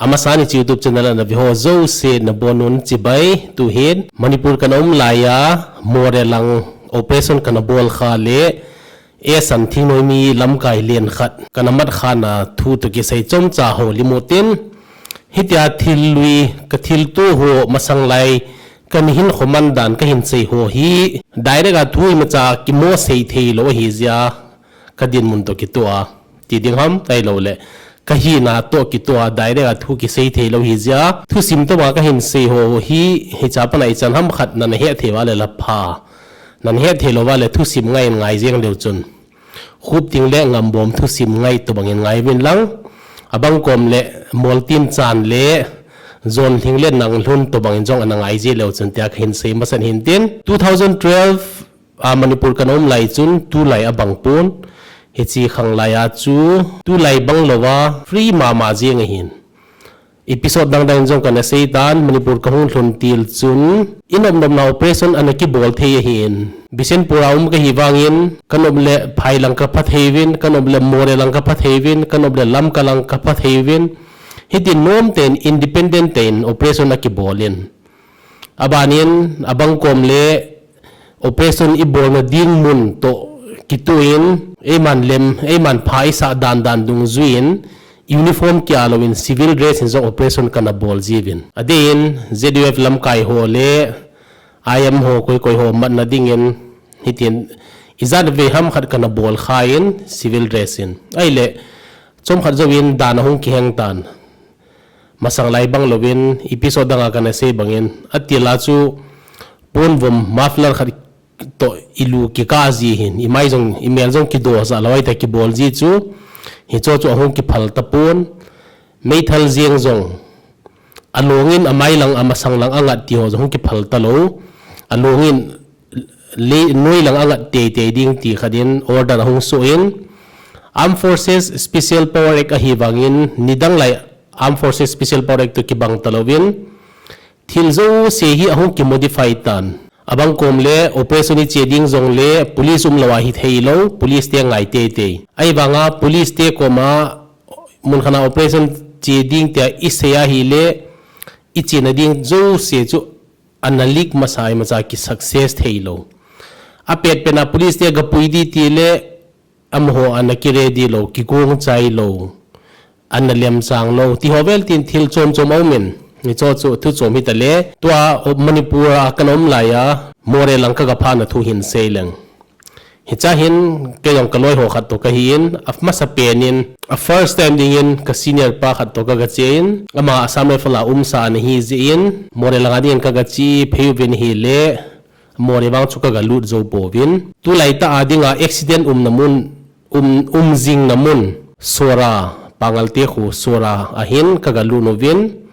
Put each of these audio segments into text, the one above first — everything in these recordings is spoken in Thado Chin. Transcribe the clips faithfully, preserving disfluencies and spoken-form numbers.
Masa ni chu YouTube channel ana ve ho jouse nabonun chibai. Tuhin Manipur kana um laiya, Moreh lang operation kana bol kha le, Esan thingnoi mi lamkai len khat kana mat khana thu toh kisei chomcha houlim utin. Hitia thil lui, ka thilto ho masang lai, kana hinkho man dan kahin sei ho hi, direct a thu imacha kimo sei thei lou ahi jeh a, ka dinmun toh kitoh a, ti ding ham, ahilou le, ka hina toh kitoh a, direct a thu kisei thei lou ahi jeh a, thusim toh ma kahin sei ho hi, hiche a pat a ichan ham khat nana het thei uva le la pha. Nana het thei lou uva le thusim ngai in ngai jeng leu chun, Khupting le Ngambom thusim ngai tobang in ngai uvin lang. Abang kom le Moltin Chan le Jonlhing le Nanglhun tobang in jong ana ngai ji leu chun tia kahin sei masat hin tin. Two thousand twelve a Manipur kana um lai chun tulai abang pon. Hiche khang laiya chu tulai bang louva free mama jeng ahin. Episode dang dang in jong kana sei tan, Manipur kahung lhun til chun, i nop nopna operation ana kibol thei ahin. Bishnupur a um kahi vangin, ka nop le phai lang ka pha thei uvin, ka nop le Moreh lang ka pha thei uvin, ka nop le Lamka lang ka pha thei uvin. Hitin nomtah in independent tah in operation akibol in. Abanin, abang kom le operation ibolna ding mun toh kitoh in, eiman lem, eiman pha isah dan dan dungjuiyin, uniform kia louvin civil dress in jong operation kana bol jiuvin. Adeh in Z U F lamkai ho le I M ho koi koi ho matna dingin hitin ijat vei ham khat kana bol khan civil dress in. Ahile, chomkhat jouvin dan ahung kiheng tan. Masang lai bang louvin, episode dang a kana sei bangin, atil a chu ponvom muffler khat toh ilu kikah ji hin, imai jong, imel jong kido sah lou ahita kibol ji chu, hicho chu ahung kiphal tapon, meithal jeng jong, alongin amai lang amasang lang angat ti ho jong hung kiphal talou, alongin le, noi lang angat teitei ding ti khat in order ahung soh in, Armed Forces Special Power Act ahi vangin, nidang lai Armed Forces Special Power Act toh kibang talouvin, thil jouse hi ahung kimodify tan. Abang kom le operation iche ding jong le police umlou a hithei lou, police te ngai teitei. Ahivanga police te koma mun khat a operation che ding tia isei ahile, ichena ding jouse chu ana leak masa imacha ki success thei lou. Apet pet a police te gapui ding tile, amaho ana ki ready lou, kigong chai lou, ana lemchang lou. Ti ho vel tin thil chom chom aumin, hicho chu thu chom hitale. Tua Manipur a kana um laiya, Moreh lang ka gaphana thu hin sei leng. Hicha hin, kei jong ka loi ho khat toh kahin, amasapen in, a first time dingin ka senior pa khat toh ka gache in, ama Assam Rifle a umsa ana hi jeh in, Moreh langa dingin ka gache phei uvin ahile, Moreh vang chu ka galut jou pouvin. Tulai tah a dinga accident umna mun, um, um jingna mun, Sora, Pangal te khu Sora ahin ka galut uvin.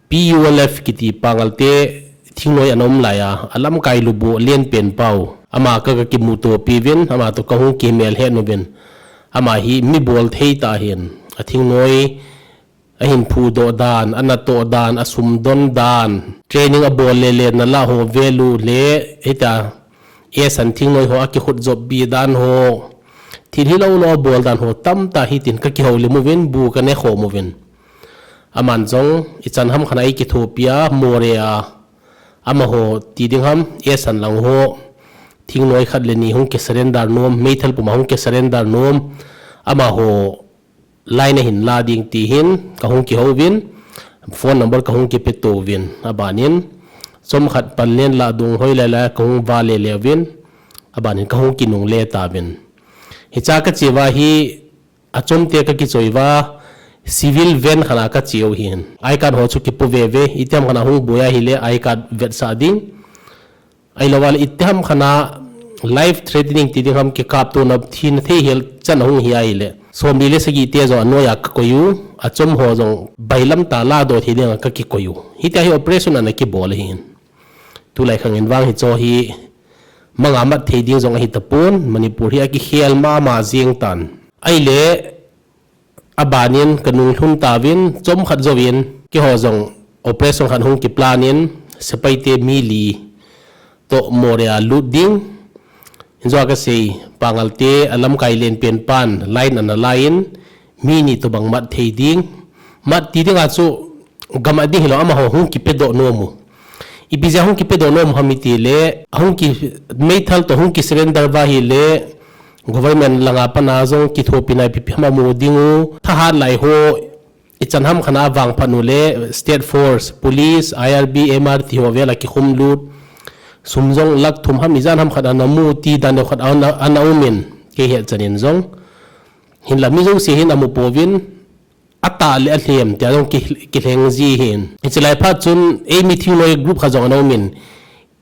P U L F kiti Pangal te thingnoi ana um laiya, alamkai lubu Lenpen Pau. Ama ka, ka kimuto piuvin, ama toh kahung kimel het uvin. Ama hi mi bol thei tah ahin, athingnoi ahin phudoh dan, anatoh dan, asum don dan, training abol lele na lah ho value le, hitia, Esan thingnoi ho akikhut jop pi dan ho, thil hilou lou abol dan ho, tamtah hitin ka kihoulim uvin, bu ka nekhom uvin. Aman jong, ichan ham khat a eikithopi a, Moreh a, amaho ti ding ham, Esan lang ho, thingnoi khat le ni hung ki surrender nom, meithal puma hung ki surrender nom, amaho line ahin la ding ti hin, kahung kihou uvin, phone number kahung kipeto uvin, abanin, chomkhat panlen lah dung hoi lele kahung vale le uvin, abanin kahung kinungle tauvin. Hicha kache uva hi, achomte ka kichoi uva, civil van khat a kache u hin. I card ho chu kipo veve, itiham khat a hung boi ahile, I card vetsah ding. Ahilou vale itiham khat a life threatening ti ding ham kikaptona thina thei hel chan ahung hi ahile. Somli le sagi te jong anoiya kakoi u, achom ho jong bailam tah ladoh thei dinga kakikoi u. Hitia hi operation ana kibol ahin. Tulai khangin vang hicho hi manga mat thei ding jong ahi tapon, Manipur hi akikhel mama jeng tan. Ahile, abanin ka nunglhung tauvin, chomkhat jouvin, keiho jong operation khat hung kiplan in, sepai te mi li toh Moreh a lut ding. Hinjo a kasei, Pangal te alamkai lenpen pan, line ana la in, mi ni tobang mat thei ding, Mat ti dinga chu gam a ding hilou, amaho hung kipedoh nom u. Ipi jeh a hung kipedoh nom u ham itile, hung ki, meithal toh hung ki surrender uva ahile, government langa pat a jong kithopina ipi ipi ham amu ding u, thahat lai ho, ichan ham khat a vangphat u le, State Force, Police, I R B, M R ti ho vel a kikhum lut, sum jong lakh thum ham ijat ham khat ana mu ti dan deu khat ana, ana um in, kei hetchan in jong. Hinla mi jouse hin amu pouvin, atah le alhem tia jong ki, kilheng ji hin. Hiche lai phat chun eimi thingnoi group khat jong ana um in,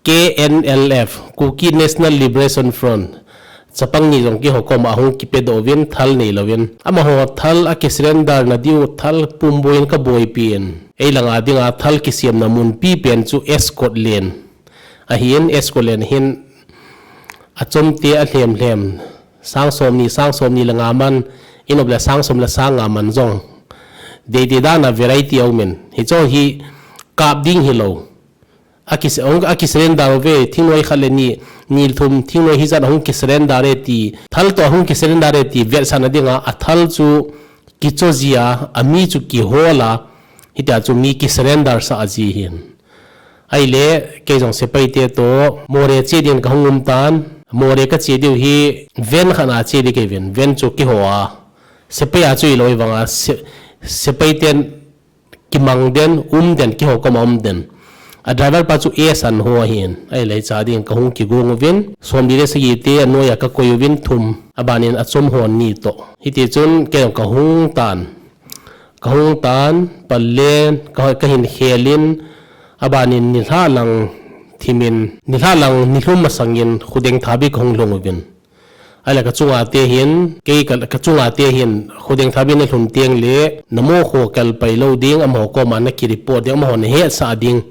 K N L F, Kuki National Liberation Front, chapang ni jong keiho koma hung kipedoh uvin, thal neilouvin. Amaho thal a ki surrender na diu, thal pumboi in kaboipi in. Ei langa dinga thal kisemna mun pipen chu Escot Lane. Ahin, Escot Lane hin achomte alhem lhem, sang somni, sang somni le nga man, inop le sang som le sang nga man jong. Deidei dan a variety aum in. Hicho hi kap ding hilou. Aki, aki surrender uve, thingnoi khat le ni, ni thum, thingnoi hijat ahung ki surrender e ti, thal toh ahung ki surrender e ti, vetsahna dinga, athal chu kicho jia, ami chu kihol a, hitia chu mi ki surrender sah ji hin. Ahile, kei jong sepai te toh, Moreh che din kahung um tan, Moreh kache diu hi, van khat a che di kei uvin, van chu kiho a, sepai a chu ilou vanga, se, sepai ten kimang den, um den, keiho koma um den. A driver pa chu S an ho ahin, ahile cha ding kahung kigong uvin, somli le sagi te anoi a kakoi uvin thum, abanin achom hon ni toh. Hiti chun kei jong kahung tan. Kahung tan, palen, ka, kahin khelin, abanin nilhah lang thimin, nilhah lang nilhum masangin Khudengthabi kahung lhung uvin. Ahile kachunga te hin, kei ka, kachunga te hin, Khudengthabi nalhun teng le, namo kho kalpai lou ding, amaho koma naki report ding, amaho nahetsah ding,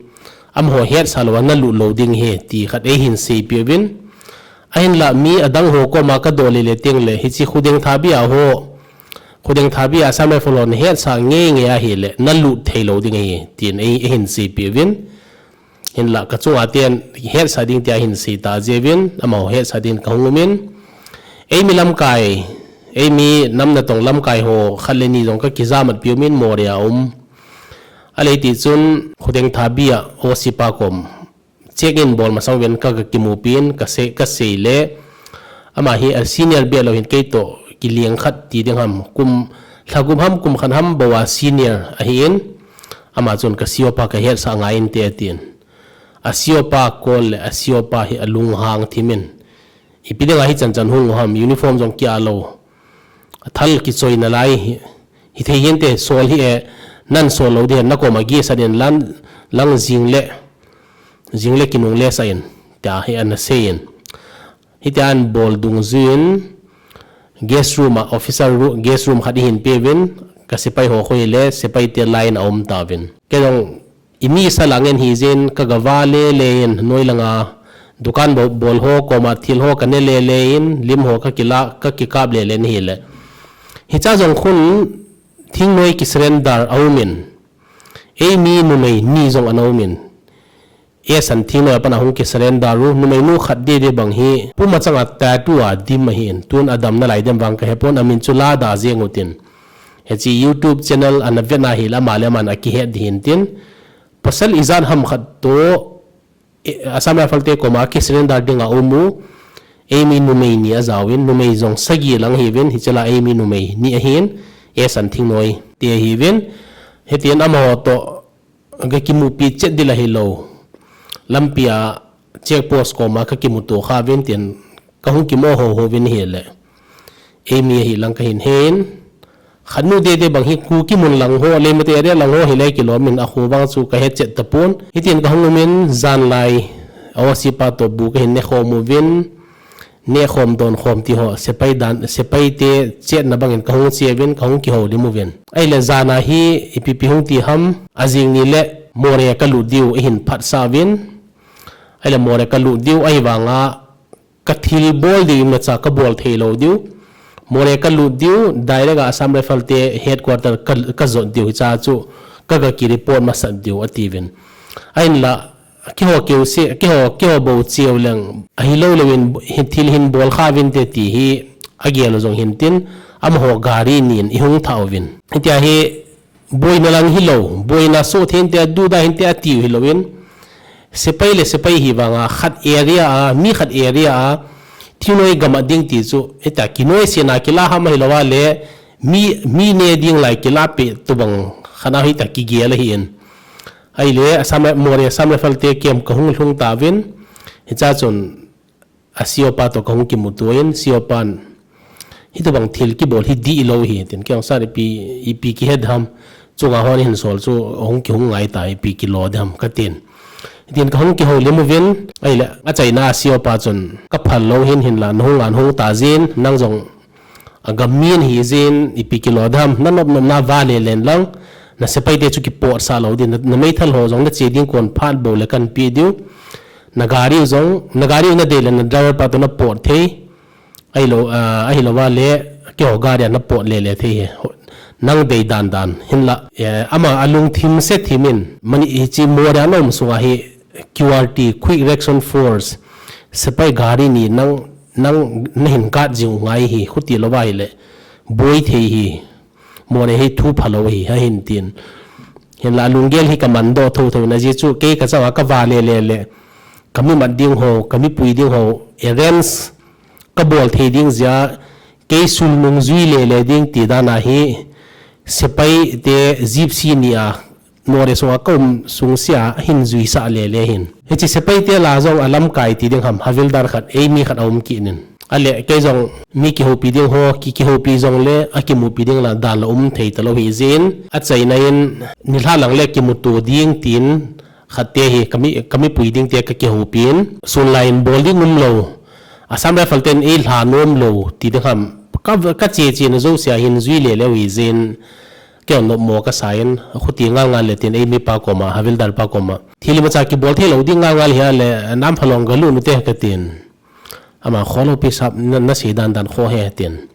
amaho hetsah louva nalut lou ding ahi, ti khat eihin seipeh uvin. Ahinla mi adang ho koma kadoh lele teng le, hiche Khudengthabi a ho, Khudengthabi a Assam Rifle ho nahetsah ngeingei ahile, nalut thei lou ding ahi, tin ei, eihin seipeh uvin. Hinla kachunga ten hetsah ding tia hin seita jiuvin, amaho hetsah ding kahung umin. Eimi lamkai, eimi nam natong lamkai ho khat le ni jong kakijamat pi umin Moreh a um. Ahile hiti chun Khudengthabi a O C pa kom check in bol masang uvin ka, kakimupi in kasei, kasei le. Ama hi a senior beh lou hin kei toh kileng khat ti ding ham, kum, lha gup ham, kum khat ham bou a senior ahin. Ama chun ka C O pa kahetsah ngai inte atin. A C O pa call le a C O pa hi alunghang thimin. Ipi dinga hichan chan hung u ham, uniform jong kia lou. Athal kichoina lai hi, hithei hinte, sol hi e, nan sol lou ding, nakoma gisat in lang, lang jing le, jing le kinungle sah in, tia hi ana seiyin. Hitia abol dungjuiyin, guest room a, officer ru-, guest room khat eihin peuvin, ka sepai ho khu hile, sepai te line a um tauvin. Kei jong, imi sa lang in hijin, kagava lele in, noi langa, dukan bo-, bol ho, koma thil ho, kane lele in, lim ho, kakila, kakikap lele in hile. Hicha jong khun, thingnoi ki surrender aumin. Eimi numei ni jong ana umin. Esan thingnoi a pat a hung ki surrender u, numeinu khat dede bang hi, pum achanga tattoo a dim ahin, tun adam nalai dem vang kahepon, amin chu lada jeng utin. Hiche YouTube channel ana vetna hile ama le aman akihet ding hintin. Pasal ijat ham khat toh, e, Assam Rifle te koma ki surrender dinga um u, eimi numei ni ajaovin, numei jong sagi lang ahiuvin, hiche la eimi numei ni ahin, esan thingnoi te ahiuvin, hitin amaho toh, Ka kimupi chet ding la hilou. Lampi a check post koma ka kimuto kha uvin tin kahung kimo ho ho uvin ahile. Eimi ahi lang kahin hen. Khatnu dede bang hi Kuki mun lang ho, Leimatai area lang ho hile kilom in akhu vang chu kahet chet tapon. Hitin kahung umin janlai. Aw sipa toh bu kahin ne khom uvin. Neh khom don khom ti ho, sepai dan, sepai te chetna bangin kahung che uvin, kahung kihoulim uvin. Ahile jana hi ipi pi hung ti ham, ajing ni le Moreh kalut diu eihin phatsah uvin. Ahile Moreh kalut diu ahivanga kathil bol diu imacha kabol thei lou diu. Moreh kalut diu, direct a Assam Rifle te headquarter ka, kajot diu hicha chu kaga ki report masat diu atiuvin. Ahinla Keiho keu se, keiho, keiho bou cheu leng, ahilou leuin, hi thil hin bol kha uvinte ti hi, agel u jong hintin, amaho gari nin ihung thah uvin. Hitia hi, boina lang hilou, boina so thinte, duda hinte atiu hilouvin. Sepai le sepai hi vanga khat area a, mi khat area a, thinoi gam a ding ti chu, hita kinoi sena kila ham hilou a le, mi, mi ne ding lai kila pe tobang khana hita kigel ahi in. Ahile, Assam, Moreh Assam Rifle te camp kahung lhung tauvin, hicha chun, a C O pa toh kahung kimuto in, C O pan, hitobang thil kibol hi dihlou hi, tin, kei jong sir ipi, ipi kihet ham, chunga hon hin sol chu, hung kihung ngai ta, ipi kilo dam, katin. Tin kahung kihoulim uvin, ahile, achaina a C O pa chun, kaphal lou hin hinla, nahung an hung ta jin, nang jong, agam mi nahi jin, ipi kilo dam, nanop nop na vale len lang, na sepai te chu kipot sah lou din, na, na meithal ho jong nache ding kon phat bou le kan pe diu. Na gari u jong, na gari u nadei le na driver pa toh napot thei. Ahilou, ah, ahilou vale, keiho gari a napot le le thei hi. Nang dei dan dan. Hinla, eh, ama alungthim se thimin, mani hichi Moreh a naum sunga hi Q R T, Quick Reaction Force, sepai gari ni nang, nang nahin guard jing u ngai hi, khuti lou va hile, boi thei hi. Moreh hi thu phalou hi, ahin tin. Hinla lunggel hi kaman doh thotho na jeh chu, kei kachang a kavale le le. Kamimat ding ho, kamipui ding ho, arrange kabol thei ding jeh a, kei sulnung jui le le ding ti dan ahi, sepai te Gypsy ni a, Moreh sunga kaum sung sia hin juisah le le hin. Hichi sepai te la jong alamkai ti ding ham, havildar khat, eimi khat aum kit in. Ahile, kei jong mi kihoupi ding ho, ki, kihoupi jongle, akimupi ding la, dan la um thei talou hi jin. Achaina in, nilhah lang le kimuto ding tin, khat te hi, kami, kamipui ding te kakihoupi in. Sunlai in bol ding umlou. Assam Rifle ten eilha nomlou, ti ding ham. Ka, kache che na jouse a hin jui le le u hi jin. Kei jong nopmo kasa in, khuti ngal ngal le tin, eimi pa koma, havildar pa koma. Thil imacha kibol thei lou ding ngal ngal hi a le, Namphalong galut u te katin. Ama kholou pi sap na, nasei dan dan kho he tin.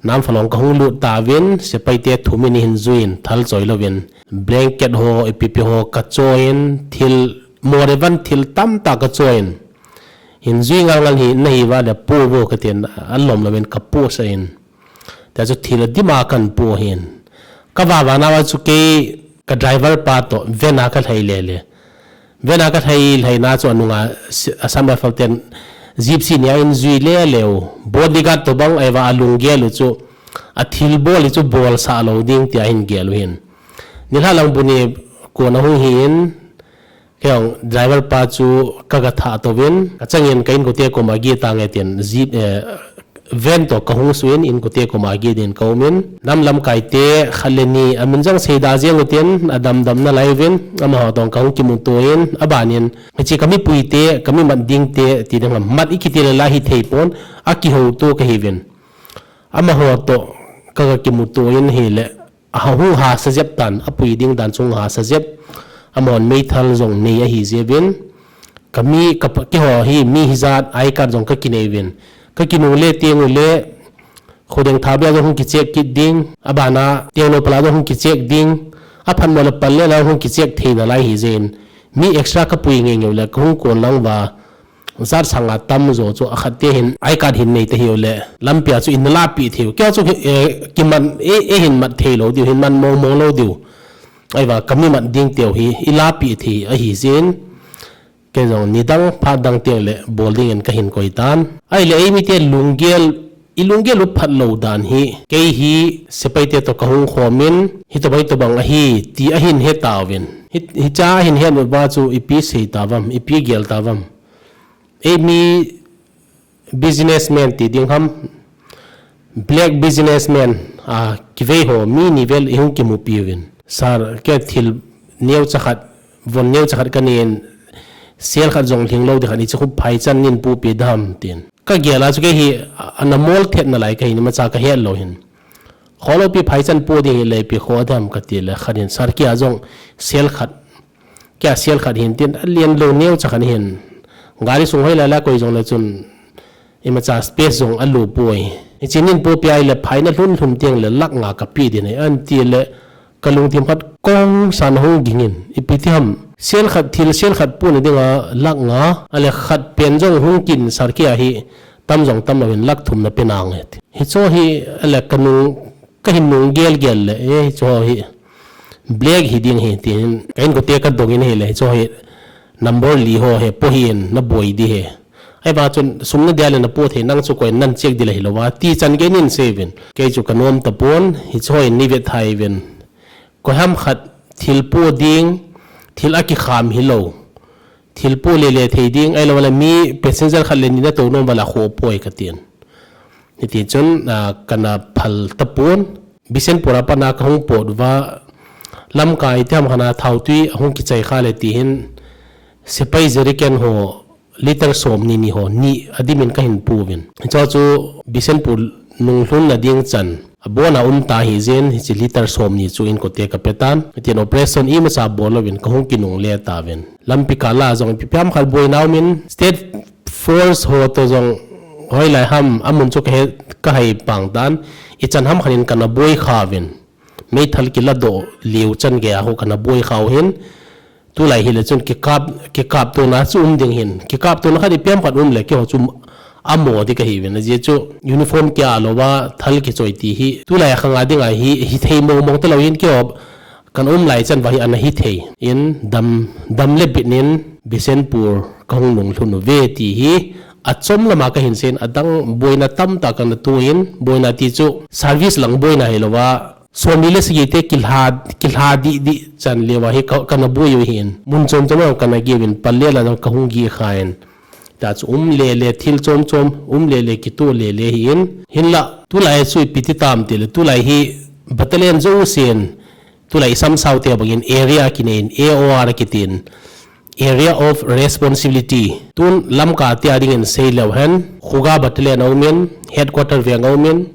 Namphalong kahung lut tauvin, sepai te thum in hin juiyin, thal choi louvin. Blanket ho, ipi pi ho kachoiyin, thil, Moreh van thil tamtah kachoiyin. Hin jui ngal ngal hi, nahi va le pu vo katin, alom louvin kapu sa in. Tia chu thil dima kan pu hin. Kava va na va chu kei ka driver pa toh, van a kalhai le le. Van a kalhai, lhai na chu anunga si-, Assam Rifle ten Gypsy ni a in jui le le u. Bodyguard tobang ahivang a lunggel u chu. Athil bol u chu bolsah lou ding tia hin gel u hin. Nilhah lang bu ni kona hung hi in. Kei jong driver pa chu kaga thah touvin. Kachangin ka inkote koma gei tange tin. Jeep, eh, van toh kahung suin inkote koma gei din kaum in. Nam lamkai te khat le ni amin jong seida jeng u tin. Adam dam nalai uvin. Amaho toh kahung kimuto in. Abanin. Hichi kamipui te, kamimat ding te, ti ding ham. Mat ikiti le la hithei pon. Akihouto kahi uvin. Amaho toh kaga kimuto in hile. Ahung hahsa jep tan, apui ding dan chu hung hahsa jep. Amahon meithal jong nei ahi jeh uvin. Kami, ka pa, keiho hi mi hijat, I card jong kakinei uvin. Kakinung le teng u le, Khudeng Thabia jong hung kicheck kit ding. Abana, Tengnoupal a jong hung kicheck ding. Aphatmo le Pallel a hung kicheck thei nalai hi jeh in. Mi extra kapui ngei ngei u le, kahung kon lang uva. Jat sanga tam jo chu akhat te hin, I card hin nei ta hiu le, lampia chu in lapi thei u. Kei chu, eh, kiman, eh, eh, hin mat thei lou diu, hin man mong mong lou diu. Ahivang kamimat ding teu hi, ilapi thei ahi jeh in. Kei jong nidang phat dang teng le, bol ding in kahin koi tan. Ahile eimi te lunggel, ilunggel u phat lou dan hi. Kei hi, sepai te toh kahung khom in, hitobang hitobang ahi, ti ahin he tauvin. Hi, hicha ahin het uva chu, ipi sei tavam, ipi gel tavam. Eimi businessman ti ding ham, black businessman, a, kivei ho, mi ni vel ihung kimupi uvin. Sir, kei thil neocha khat, von neocha khat kanei in, sel khat jong lhing lou ding khat, hichu khu phaichan nin pupi dam tin. Kagel a chu kei hi, a, ana mol thet nalai kahi in, imacha kahet lou hin. Kholou pi phaichan pu ding hile ipi kho dam kati le khat in, sir kei a jong sel khat Kei a sel khat hin tin, alen lou neocha khat hin. Gari sung hoi lai lai koi jong le chun, imacha space jong alo poi. Hichi nin pupi ahile phaina lhun lhun teng le lakh nga kape ding ahi, anti le kalungthim khat kongsan hung ging in. Ipi ti ham, sel khat thil sel khat puna dinga lakh nga, ale khat pen jong hung kin sir kei a hi, tam jong tam lou hin lakh thum na pe nange. Hicho hi, ale kanung, kahin nung gel gel le, eh, hicho hi. Black hi ding hi, tin, ka inkote ka dongin ahile, hichu hi number li ho hi, po hin, na boi di hi. Ahivang chun, sum nadia le napo thei, nang chu koiin nan check di le hilou va, ti chan gei nin seivin. Kei chu ka nom tapon, hichu hi nei vet thei uvin. Koiham khat thil po ding, thil akikham hilou. Thil po lele thei ding, ahilou le mi passenger khat le ni natou nom uva la kho poi katin. Hiti chun, ah, kana phal tapon. Bishnupur a pat a kahung pot uva, Lamka iti ham khat a thautui ahung kichai kha le ti hin, sepai jerrycan ho, liter somni ni ho, ni adimin kahin pu uvin. Hichu chu Bishnupur nunglhun na ding chan, abon a um ta hijeh in, hiche liter somni chu inkote ka pe tan. Hitin operation imacha bol louvin, kahung kinungle tauvin. Lampi kal a jong ipi ham khat boina umin, State Force ho toh jong, hoilai ham, amun chu ka he, ka hei pang tan, ichan ham khat in kana boi kha uvin. Meithal kila doh liu chan gei a ho kana boi kha u hin, tulai hile chun kikap, kikap tona chu um ding hin. Kikap tona khat ipi ham khat um le keiho chu amo di kahi uvin. Ajeh chu uniform kia lou va thal kichoi ti hi. Tulai a khang a ding a hi, hithei mong mong talou hin keiho kana um lai chan uva hi ana hithei. In dam, dam le bit nin Bishnupur kahung nunglhun uve ti hi. Achom lama kahin seiyin adang boina tamtah kana toh in, boina ti chu service lang boina hilou va. Somni le sagi te kilha, kilha di, di chan leuva hi ka, kana boi u hin. Mun chom chom a kana geh uvin, pal le la jong kahung geh khan. Tachu um lele, thil chom chom, um lele, kitoh lele hin. Hinla, tulai chu ipi ti tam tile, tulai hi battalion jousen, tulai isam sao te bangin area kinei in, A O R kitin. Area of Responsibility. Tun Lamka te a dingin sei leu hen, Khuga Battalion a umin, Headquarter veng a umin,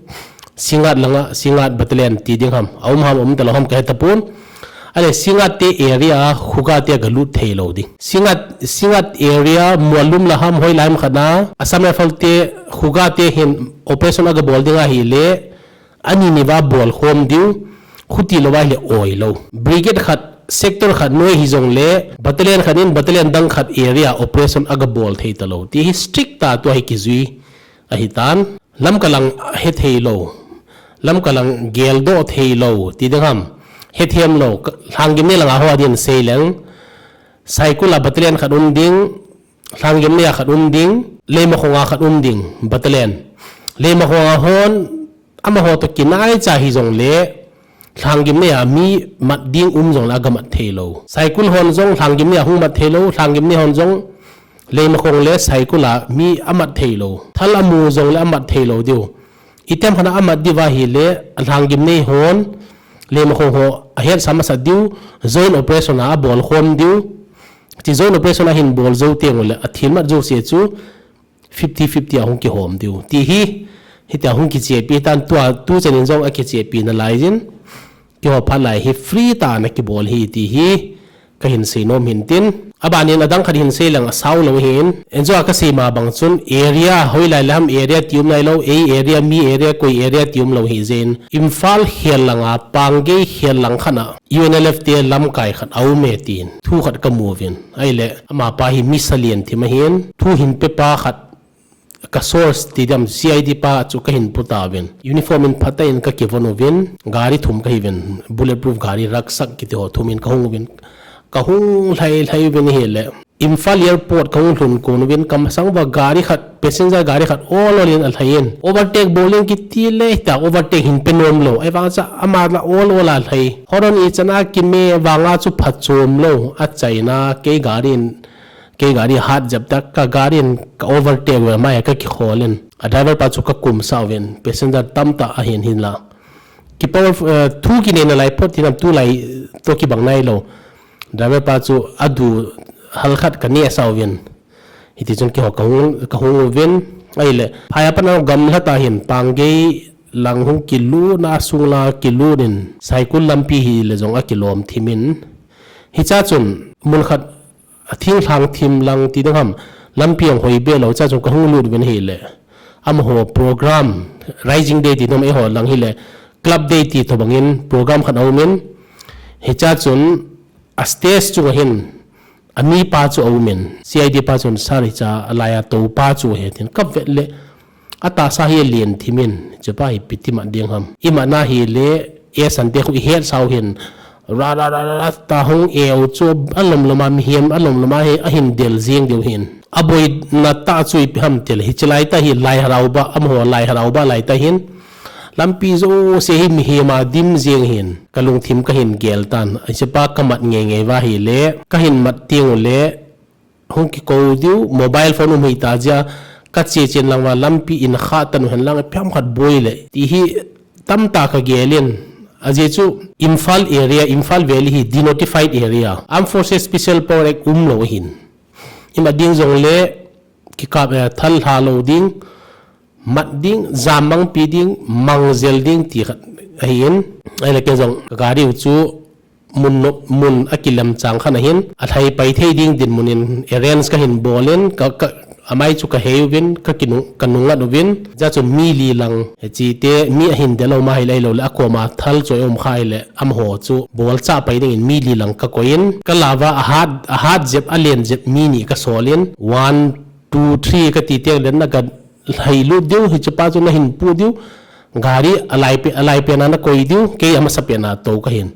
Singngat langa, Singngat Battalion ti ding ham, a um ham, um talou ham kahe tapon. Ahile Singngat te area a Khuga te galut thei lou ding. Singngat, Singngat area, Muallum la ham, hoilai ham khat a, Assam Rifle te, Khuga te hin operation aga bol ding ahile, ani ni va bol khom diu, khuti lou va ahile oi lou. Brigade khat, sector khat noi hijongle, battalion khat in battalion dang khat area operation aga bol thei talou. Ti hi strict tah tua hi kijui ahitan. Lamka lang hethei lou. Lamka lang geldoh thei lou. Ti ding ham. Hethem lou. Lhanggimnei langa ho a din sei leng. Saikul a battalion khat um ding. Lhanggimnei a khat um ding, Leimakhong a khat um ding, battalion. Leimakhong a hon, amaho toh kinaicha hijongle, Lhanggimnei a mi mat ding um jongle aga mat thei lou. Saikul hon jong Lhanggimnei a hung mat thei lou, Lhanggimnei hon jong Leimakhong le Saikul a mi amat thei lou. Thal amu jongle amat thei lou diu. Item khat a amat diu va ahile, Lhanggimnei hon, Leimakhong ho, ahet sa masa diu, joint operation a abol khom diu. Ti joint operation a hin bol jou teng ule, athil mat jouse chu fifty fifty a hung kihom diu. Ti hi, hiti a hung kichepi tan tua, tu chan in jong akichepi nalai jin. Keiho phat lai hi free tah a ana kibol hi ti hi, kahin sei nom hin tin. Abanin adang khat hin sei leng asao lou hin. Enjo a kasei ma bang chun area, hoilai le ham area ti um nailou, ei area, mi area, koi area ti um lou hijeh in. Imphal khel langa, Pangei khel lang khat a. U N L F te lamkai khat a um e tin thu khat kamu uvin. Ahile, amapa hi mi salen thim ahin, thu hin pepa khat ka source ti dam C I D pa chu kahin pu tauvin. Uniform in phatah in kakivon uvin, gari thum kahi uvin, bulletproof gari rucksack kiti ho thum in kahung uvin. Kahung lhai lhai uvin ahile. Imphal Airport kahung lhun kon uvin kamasang uva gari khat, passenger gari khat ol ol in alhai in. Overtake bol in kiti le ta overtake hin pe nom lou. Ahivang cha ama la ol ol a alhai. Horn ichan a kime vanga chu phachom lou. Achaina kei gari in, kei gari hat jep ta ka gari in ka overtake uve mai kakikhol in. A driver pa chu kakum sa uvin. Passenger tamtah ahin hinla. Kipower, eh, thu kinei nalai phot hinam tulai toh kibang nailou. Driver pa chu adu hal khat kaneh sa uvin. Hiti chun keiho kahung, kahung uvin. Ahile, phai a pat a gamla tah hin Pangei lang hung kilut na asung la kilut in Saikul lampi hile jong akilom thim in. Hicha chun mun khat a thinglhang thim lang ti ding ham lampi ahung hoi be lou cha chun kahung lut uvin ahile. Amaho program, Rising Day ti nom eiho lang hile, Club Day ti tobang in program khat a um in, hicha chun a stage chunga hin, amipa chu a um in, C I D pa chun sir hicha alai a tou pa chu ahi tin kavet le, atahsa hi alen thim in, chupa hi ipi ti mat ding ham. Imat na hile, e sante khu ihet sau hin, ra ra ra ra ra ta hung eu chu alom lom a mihem alom lom a hi ahin del jeng diu hin. Aboina ta chu ipi ham tile, hiche lai ta hi Lai Harauba, amaho Lai Harauba lai ta hin. Lampi jouse hi mihem a dim jeng hin. Ka lungthim kahin gel tan. Hichepa kamat ngei ngei va hile, kahin mat teng ule, hung kikou diu, mobile phone um hita jeh a, kache chen lang va lampi in kha tan u hen lang, ipi ham khat boi le. Ti hi tamtah kagel in, ajeh chu Imphal area, Imphal Valley hi denotified area. Armed Forces Special Power Act umlou ahin. Ima ding jongle, kikap, eh, thal lha lou ding, mat ding, jam mangpi ding, mang jel ding ti khat ahin. Ahile ken jong ka gari u chu mun no, mun akilem chang khat ahin, alhai pai thei ding dinmun in arrange kahin bol in, ka, ka, amai chu kahei uvin, ka kinung, kanung ngat uvin, jeh chun mi li lang, hiche te, mi ahin del um ahile, ahilou le, akoma thal choi um kha ahile, amaho chu bolchah pai ding in mi li lang kakoi in, kala va ahat, ahat jep, alen jep mi ni kasol in, one, two, three kati teng le na ga lhai lut diu, hichepa chu nahin pu diu, gari alai pe, alai pen a nakoi diu, kei amasa pen a tou kahin.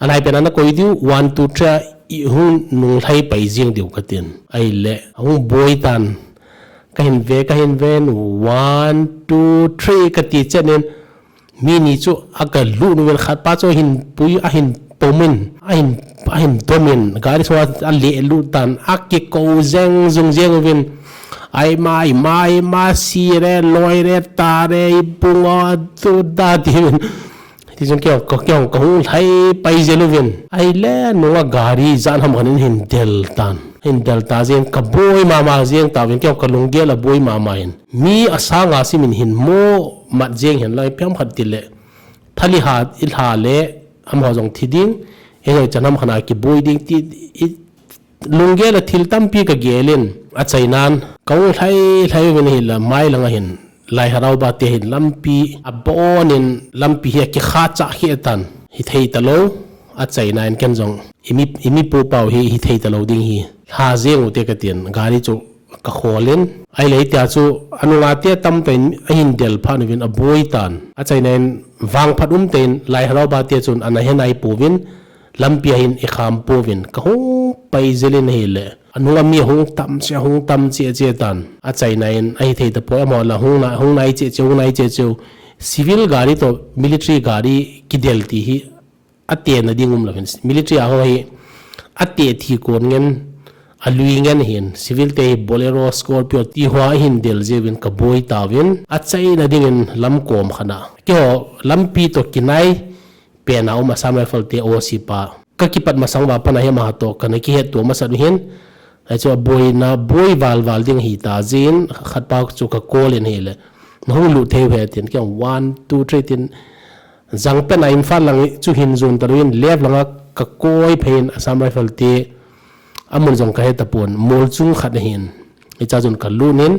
Alai pen a nakoi diu, one, two, three a ihung nung lhai pai jeng diu katin. Ahile, ahung boi tan. Kahin ve, kahin ve, one, two, three kati chen in, mi ni chu aga lut uvin khat pa chu ahin pui, ahin pom in, ahin, ahin dom in, gari sunga ale lut tan, akikou jeng jung jeng uvin, ai ma, ai ma, ai ma, si re, loi re, ta re, ibung a, tu da ti uvin. Ti chun kei, ka, kei, kahung lhai pai jel uvin. Ahile, nunga gari jan ham khat in ahin del tan. Ahin del ta jeng, kaboi mama jeng tauvin, kei kalunggel aboi mama in. Mi asanga simin hin mo mat jeng hen lang, ipi ham khat tile. Thal iha, ilha le, amaho jong thi ding, eijong ichan ham khat a kiboi ding ti, i, lunggel a thil tampi kagel in, achainan, kahung lhai, lhai uvin ahile, mai lang ahin, Lai Harauba te hin lampi, abon in, lampi hi akikha chah kheh tan, hithei talou, achaina in ken jong, imi, imi pu pau hi, hithei talou ding hi, lha jeng u te katin, gari chu, kakhol in. Ahile hitia chu anunga te tamtah in ahin del phat uvin aboi tan. Achaina in vangphat umtah in Lai Harauba te chun ana he nai pouvin, lampi a hin ikham pouvin. Kahung pai jel in ahile. Anunga mi ahung tam cheh, ahung tam cheh cheh tan. Achaina in ahithei tapoi, amaho la hung na, hung nai cheh cheh, hung nai cheh cheh. Civil gari toh military gari kidel ti hi atena ding umlou hin. Military a ho hi, ate thi kon ngen, alui ngen hin, civil te hi Bolero, Scorpio, ti hoa ahin del jeh uvin kaboi tauvin, achaina dingin lamkom khat a. Keiho lampi toh kinai, pen a um Assam Rifle te O C pa. Kakipat masang uva pat a hi amaho toh kana kihetto masat u hin, Achu aboina, boi val val ding hita jeh in, khat pa chu ka call in ahile. Nahung lut thei uve tin, kei one, two, three tin, jangpen a Imphal lang chu hin jon talou in, left langa ka koi phei in Assam Rifle te, amun jong kahe tapon, mol chung khat ahin. Hicha chun ka lut in,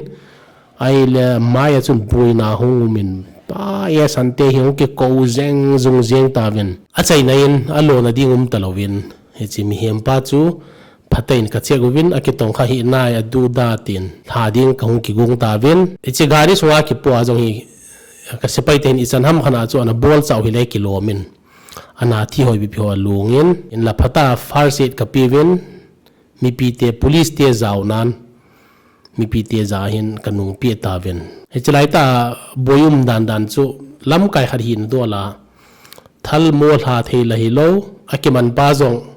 ahile mai a chun boina hung um in, pa e san te hi hung kikou jeng jung jeng tauvin. Achaina in, alona ding um talouvin. Hiche mihem pa chu, phatah in ka check uvin, akitongkha hih nai, aduh da tin, lha ding kahung kigong tauvin. Hiche gari sunga kipoh a jong hi, ka sepai ten ichan ham khat a chu ana bolchah u hile kilom in. Ana thi hoi bipi ho alung in, in la phatah a first aid ka peuvin, mipi te, police te jao nan. Mipi te ja hin ka nungpeh tauvin. Hiche laitah a boi um dan dan chu lamkai khat hina dol a. Thal mo lha thei la hilou, akiman pa jong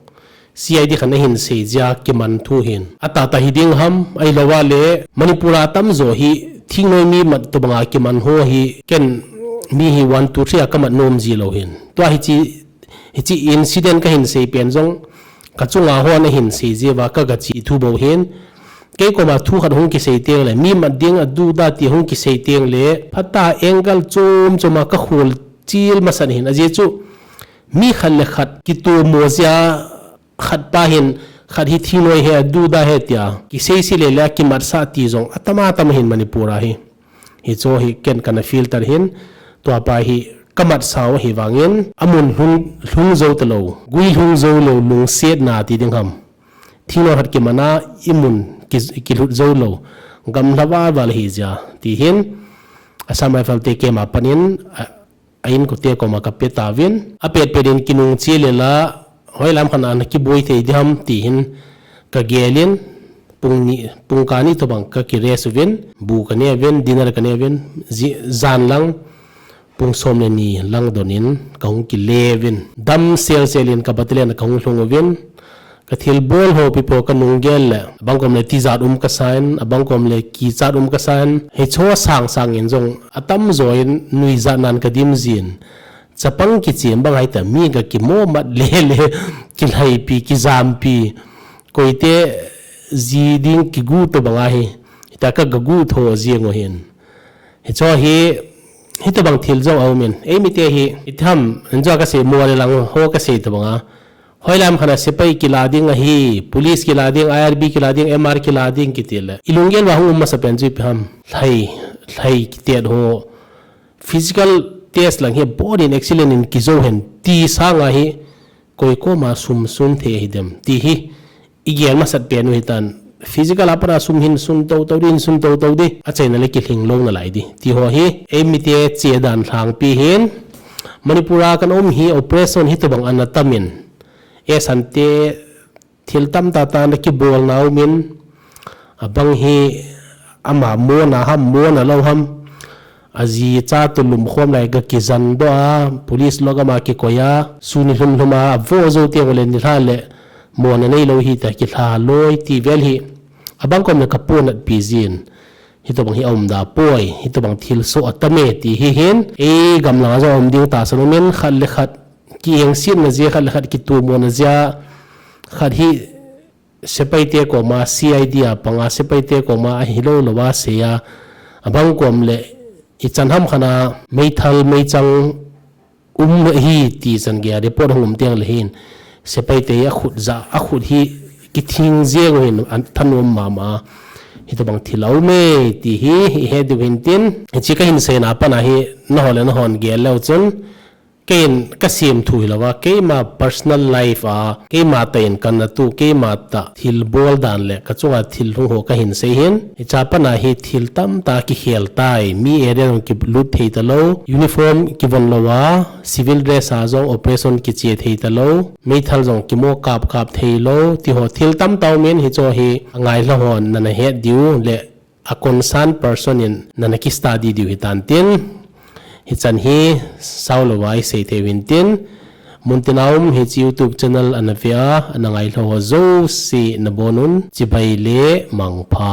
C I D khat in ahin sei jeh a kiman thu hin. Atahtah hiding ham, ahilou a le Manipur a tamjo hi thingnoi mi mat tobang a kiman ho hi ken mi hi one, two, three a ka mat nom ji lou hin. Tua hiche Hiche incident kahin sei pen jong, ka chunga hon ahin sei jeh uva ka gache thu bou hin. Kei koma thu khat hung kisei teng le, mi mat ding aduh da ti hung kisei teng le, phatah a angle chom chom a ka khol chil masat hin ajeh chu, mi khat le khat kitomo jeh a khat pa hin, khat hi thingnoi ahi aduh da ahi tia, kisei sei le le akimatsah ti jong, atam atam hin Manipur a hi. Hichu hi ken kana feel tan hin, tua pa hi ka matsah u ahi vangin, amun lhung, lhung jou talou, gui lhung jou lou, lungsetna ti ding ham. Thingnoi khat kiman a, imun ki, kilhut jou lou, gamla val val ahi jeh a, ti hin, Assam Rifle te camp a pat in, a, a inkote koma ka pe tauvin, a pet pet in kinung che le la, hoilam khat a na kiboi thei diham ti hin ka gelin, pung ni, pung kani tobang ka ki rest uvin, bu ka ne uvin, dinner ka ne uvin, zi-, jan lang, pung som le ni lang donin ka hung kile uvin. Dam sel sel in ka battalion a ka hung lhung uvin. Ka thil bol ho pipo ka nung gel le, abang kom le tijat um ka san, abang kom le kichat um ka san. Hicho sang sang in jong atam jo in nuijat nan ka dim jin. Chapang kichem bang hai ta mi ka kimo mat le le, kilhaipi, kijampi. Koite ji ding kigu tobang ahi. Hita ka gagu tho jeng u hin. Hicho hi, hitobang thil jong a um in. Ei mite hi, itham, injo ka sei mo le lang ho ka sei tobang a. Hoilam khat a sepai kila ding ahi, police kila ding, I R B kila ding, M R kila ding kiti le. I lunggel uva hung um masa pen chu ipi ham. Lhai, lhai kitet ho. Physical test lang hi body in excellent in kijo hen ti sang ahi. Koi koma sum sun thei ahi dem. Ti hi i gel masat pen u hitan. Physical a pat a sum hin sun to to di, hin sun to to di. A chaina le kilhing lou nalai di. Ti ho hi, ei mite che dan lhangpi hin. Manipur a kan um hi operation hitobang ana tam in. E sante thil tam ta ta na kibol na um in. Abang hi ama mo na ham, mo na lou ham. A ji cha tu lum khom lai ka kijan doh a, police log ama kikoi a, suni hlum hlum a, a vo jo teng le nilha le, mo na nei lou hi ta kilha loi ti vel hi. Abang kom le ka ponat pi jin. Hitobang hi a um da poi, hitobang thil so a tam e ti hi hin. Ei gam lang a jo um ding ta san um in khat le khat, ki eng sin na jia khat le khat ki tu mo na jia, khat hi sepai te koma, C I D a panga sepai te koma, ahi lou lou a sei a, abang kom le, i chan ham khat a, meithal, meichang, um le hi ti chan gei a report hung um teng le hin, sepai te a khut ja, a khut hi kithing jeng u hin an thanom mama, hitobang thil a um e ti hi, i he diu hin tin, hichi ka hin seina pan a hi, na ho le na hon gel leu chun, Kei in ka sem thu hilou a, keima personal life a, keima tah in ka na tu, keima tah thil bol dan le ka chunga thil hung ho ka hin sei hin. Hicha pan a hi thil tam ta kikhel tai, mi area jong kilut thei ta lou, uniform kivon lou a, civil dress a jong operation kiche thei ta lou, meithal jong kimo kap kap thei lou, ti ho thil tam ta um in hicho hi a ngai lha hon nana het diu le a concern person in nana ki study diu hitan tin, hichan hi sao lou a i sei thei uvin tin, mun tin a um hichi YouTube channel ana ve a, ana ngai lha ho jouse na bon un, chibai le mangpha.